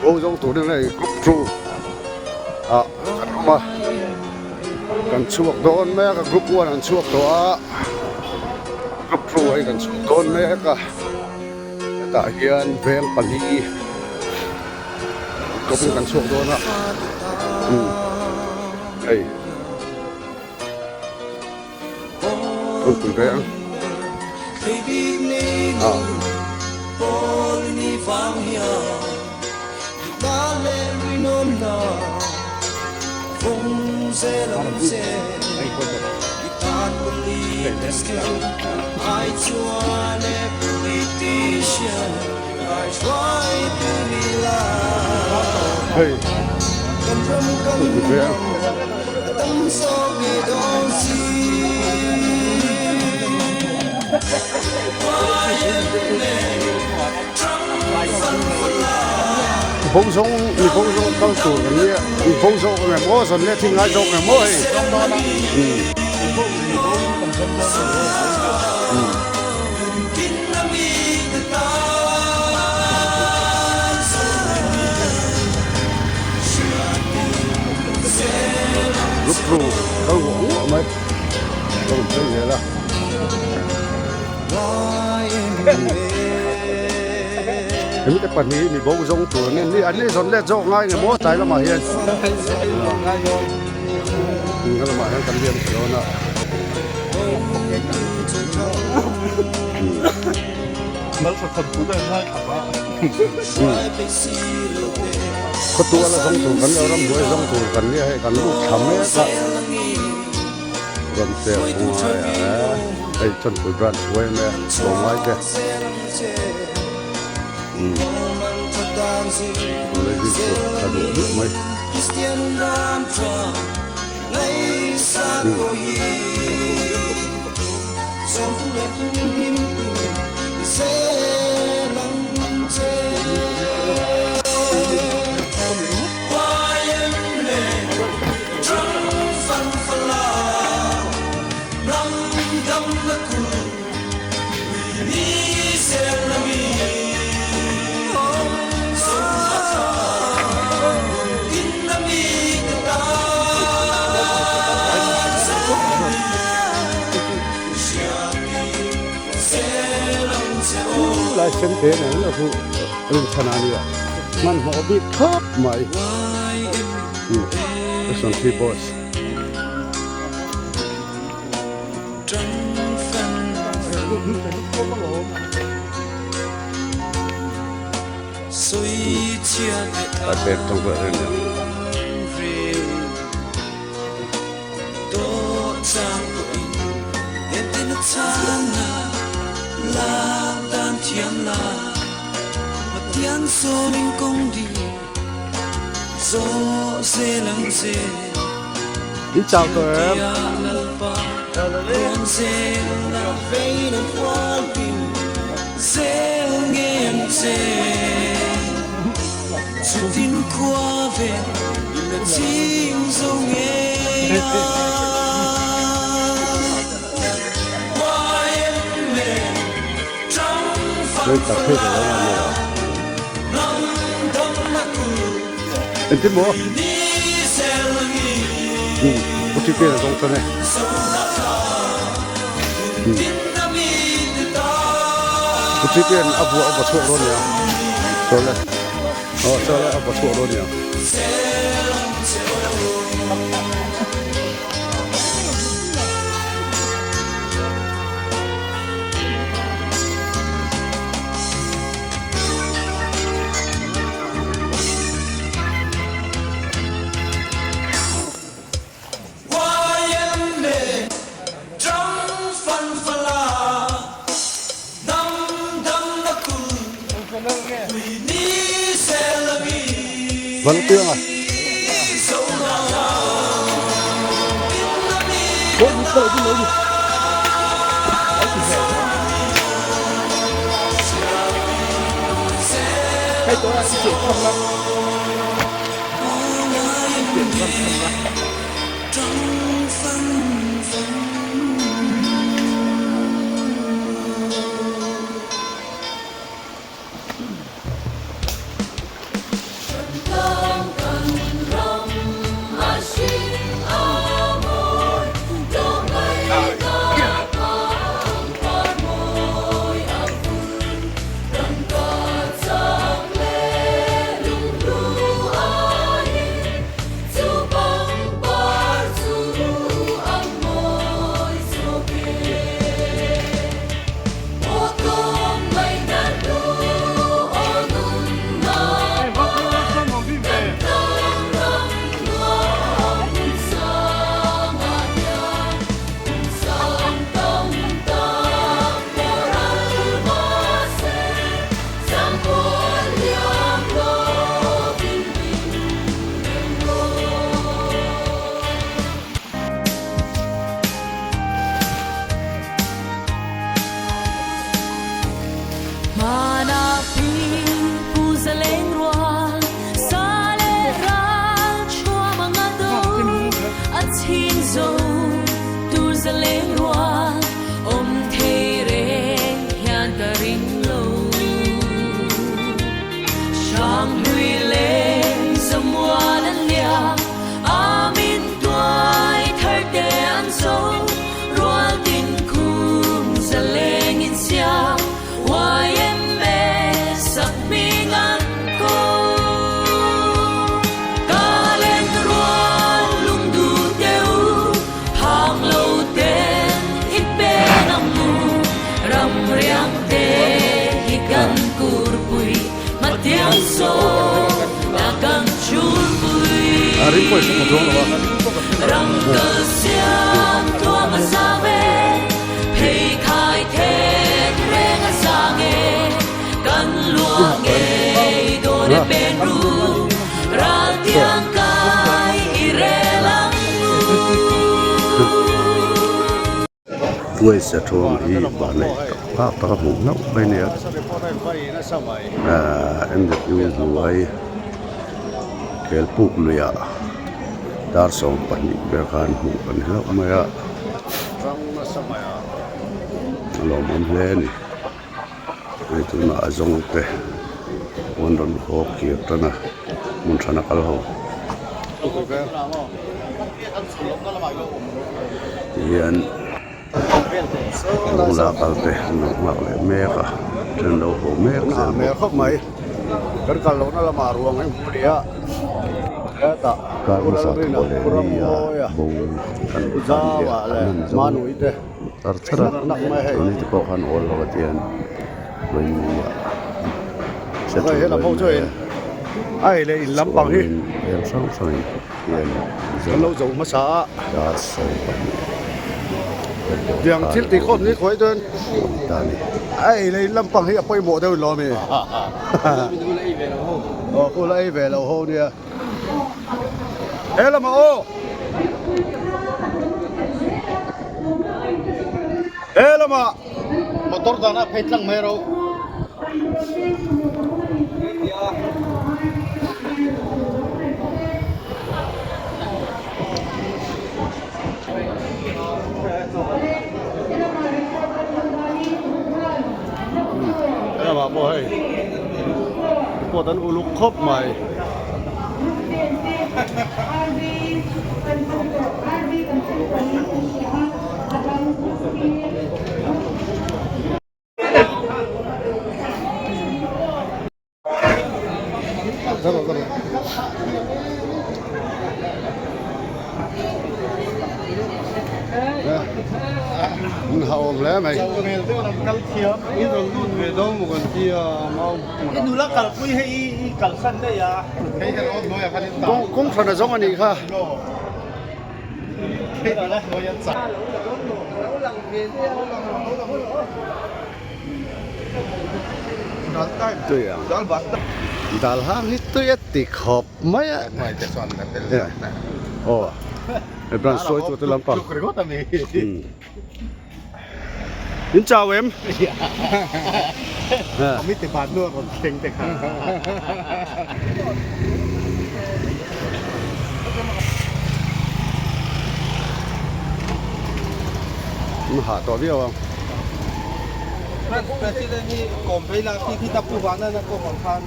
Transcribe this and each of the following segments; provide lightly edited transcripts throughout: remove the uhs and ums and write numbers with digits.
Bo zawng turin hei group two ah kan awm a kan chhuak dawn mek a group one an chhuak tawh a group two hei kan chhuak dawn mek a hetah hian veng pali kawpin kan chhuak dawn a umm hei. Thawngpui ve ang. Ah. Hei. Thawngpui ve ang. Bo zawng mi bo zawng kal tur kan nia mi bo zawk ang em aw zawn leh thil ngai zawk ang em aw hei Rukru kal nguah nguah mai ka rawn phei zel a. Hemi te pahnih mi bo zawng tur an ni an ni zawn let zawk ngai nge maw tlai lamah hian nga lamah hian kan liam thei dawn a. Khawtuala zawng tur kan nia ramhnuai zawng tur kan nia hei kan lut thla mek a rawn pek ngai a hei chawnpui branch huai mai a tlawmngai te umm tha duh duh mai. Lai sen te nen lo chu rinchhan a nia hmanhmawh bik khawp mai Sawmthli boss. A pek tawng pawh a nia. In chau tawh em? Rei tak phei ka lo la ni lo. Engtin maw? Hmm, OTP a zawng tan e. Hmm. OTP an a bua a va chhuak dawn nia. Chawle. Oh, chawle a va chhuak dawn nia. Valpianga. ring pawh i hre tawh chuang lo a. Tuaisa thuam hi vahneih tak tak a hmuh hlauh mai a ni a, MW hnuai Khelpuk luiah dar 12 ber khan hmuh kan hlauh mai a, a lawmawm hle a ni. Hei tunah a zawng te an rawn haw kir tan a hmun hrana kal ho tihian bula kal te an lo nghak leh mek a then lo haw mek zel bawk. Kar hmasa thawh leh ni a bo kan an han zawng. Tar char a tuni te pawh khan awl lo a tian vawiin chuangin veng hrang hrangin hian dar 12 ta a ni. He lamah aw! He lamah! Motor dana phei tlang mai ro. He lamah pawh hei report an uluk khawp mai. An hauhawm hle mai. Kawng hran a zawng a nih kha. Tui ang. Dal hang hi tui a ti khawp mai a. Aw. Hei branch sawi chu te lampang. In chau em? An hah tawh viau ang. President hi kawm phei la khi khi ta pu vana na kawm ang khan.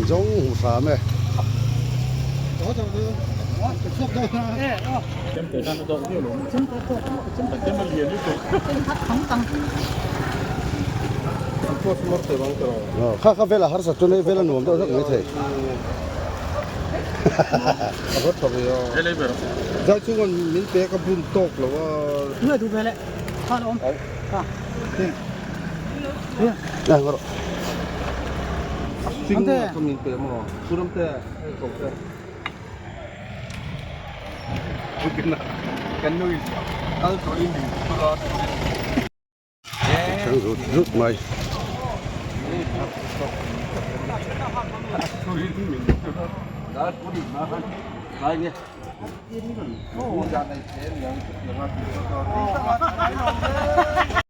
Zawng hmu hram e. Kha kha vela harsa chu nei vela nuam deuh hlek mai thei. Zai chunga min pe ka bun tawk lo a. Thleng zut zut mai.